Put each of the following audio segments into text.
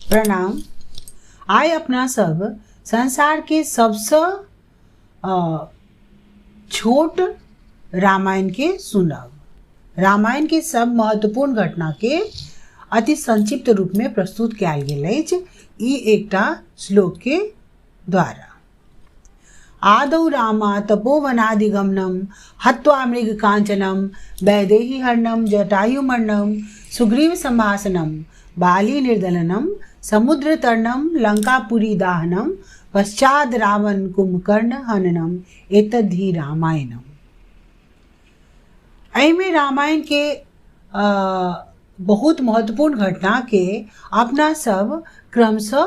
प्रणाम। आइ अपना सब संसार के सबसँ छोट रामायण के सुनब। रामायण के सब महत्वपूर्ण घटना के अति संक्षिप्त रूप में प्रस्तुत कयल गेल अछि ई एकटा श्लोक के द्वारा। आदौ रामा तपोवनादिगमनं हत्वा मृगकाञ्चनं वैदेहीहरणं जटायुमरणं सुग्रीवसंभाषणं बालीनिर्दलनं समुद्रतरणं लङ्कापुरीदाहनं पश्चाद् रावण कुम्भकर्ण हननं एतद्धि रामायणम्। एहिमे रामायणके बहुत महत्वपूर्ण घटनाके अपना सब क्रमसँ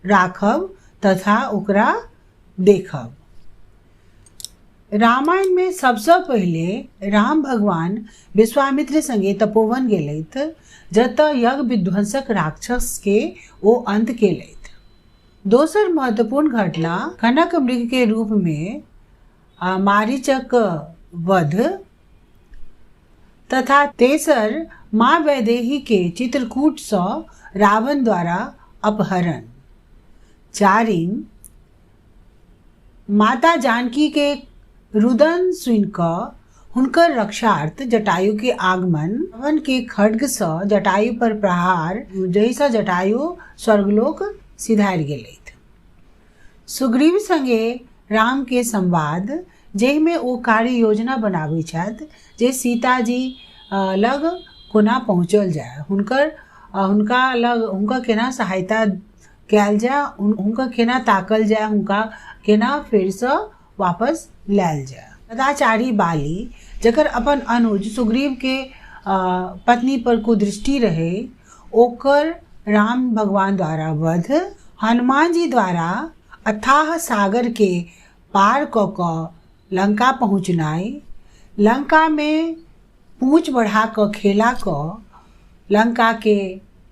राखब तथा ओकरा देखब। रामायणमे सबसँ पहिले राम भगवान विश्वामित्र सङ्गे तपोवन गेलथि, जतऽ यज्ञ विध्वंसक राक्षसके ओ अन्त केलथि। दोसर महत्वपूर्ण घटना कनक मृगके रूपमे मारीचक वध तथा तेसर माँ वैदेहीके चित्रकूटसँ रावण द्वारा अपहरण। चारिम माता जानकीके रुदन सुनिकऽ हुनकर रक्षार्थ जटायुके आगमन, रावणके खड्गसँ जटायु पर प्रहार जाहिसँ जटायु स्वर्गलोक सिधारि गेलथि। सुग्रीव सङ्गे रामके संवाद जाहिमे ओ कार्य योजना बनाबै छथि जे सीताजी लग कोना पहुँचल जाय, हुनकर हुनका लग हुनकर केना सहायता कयल जाय, हुनका केना ताकल जाय, हुनका केना फेरसँ वापस लायल जाय। सदाचारी बाली जकर अपन अनुज सुग्रीवके पत्नी पर कुदृष्टि रहै ओकर राम भगवान द्वारा वध, हनुमान जी द्वारा अथाह सागरके पार कऽ कऽ लङ्का पहुँचनाइ, लङ्कामे पूँछ बढ़ा कऽ खेला कऽ लङ्काके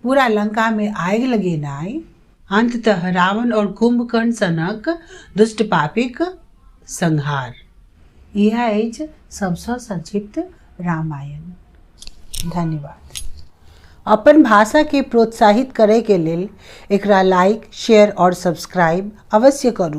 पूरा लङ्कामे आगि लगेनाइ, अन्ततः रावण आओर कुम्भकर्ण सनक दुष्ट पापीक संहार। इएह अछि सबसँ संक्षिप्त रामायण। धन्यवाद। अपन भाषाके प्रोत्साहित करैके लेल एकरा लाइक, शेयर आओर सब्सक्राइब अवश्य करू।